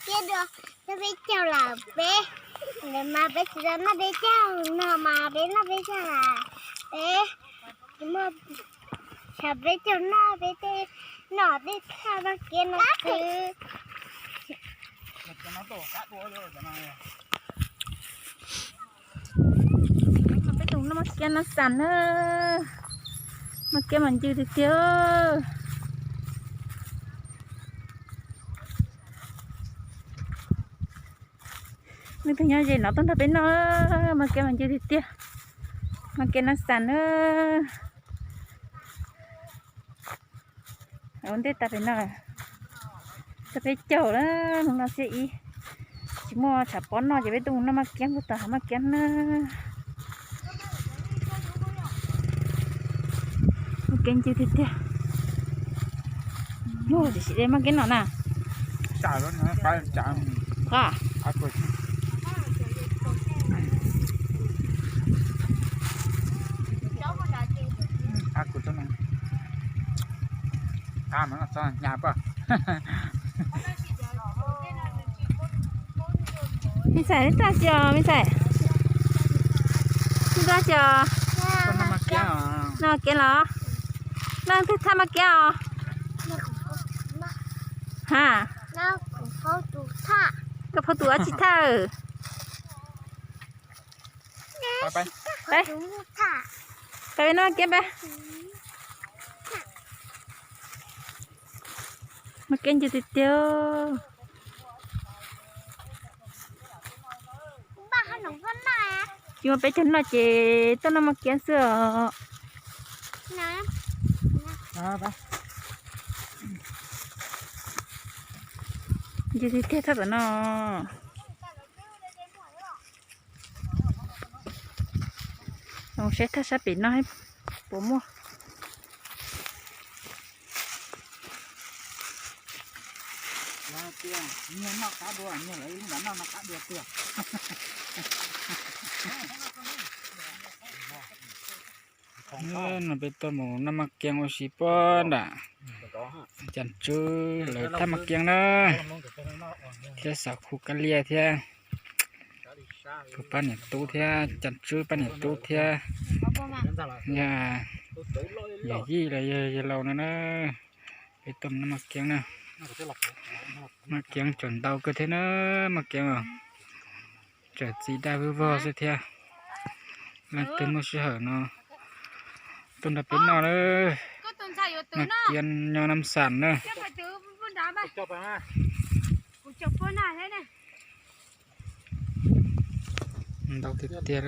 kiab dua, noj peb caug lawm peb. Ntawd mas peb tsis tau noj peb caug, no mas peb noj peb caug lawm peb. Tsis muaj, tsam peb caug noj peb tej, noj tej thaj maj kiab no xwb. Peb tus noj maj kiab no xas na, maj kiab mas ncw tiag tiag. Leej twg nyob ze no tuaj nrog peb noj, maj kiab mas ncw tiag tiag. Maj kiab no xas na. Ua ntej tas pem no, tau peb caug lawm, hnub no xiab ib, tsis muaj tshav pob noj ces peb tuaj mus noj maj kiab puag tom hav maj kiab na. Maj kiab ncw tiag tiag. Tiam sis de maj kiab no na. Me ntxhais, neb tag tsi os me ntxhais? Neb tag tsi os? Noj maj kiab los? Noj twg thaj maj kiab os? Ha, koj phauj tus ob tsi thaj. Peb noj maj kiab peb. Maj kiab ncw tiag tiag. Tsis muaj peb caug noj ces tuaj noj maj kiab xwb os. Ncw tiag tiag thaj tom no. Los saib thaj sab pem no puas muaj. No peb tuaj mus noj maj kiab ua si puag nram Cas Tswb lawv thaj maj kiab na, thiab xav khu Kab Liaj thiab, kuv pab niam tub thiab Cas Tswb pab niam tub thiab, yog yawm yij los yog yawg laus no na. Peb tuaj mus noj maj kiab na, maj kiab tseem ntau kawg thiab na, maj kiab tseem txiv daj vwg vog xwb thiab. Leej twg muaj sij hawm no tuaj nrog peb noj na, maj kiab nyob Nab Xam na. Ntau tiag tiag.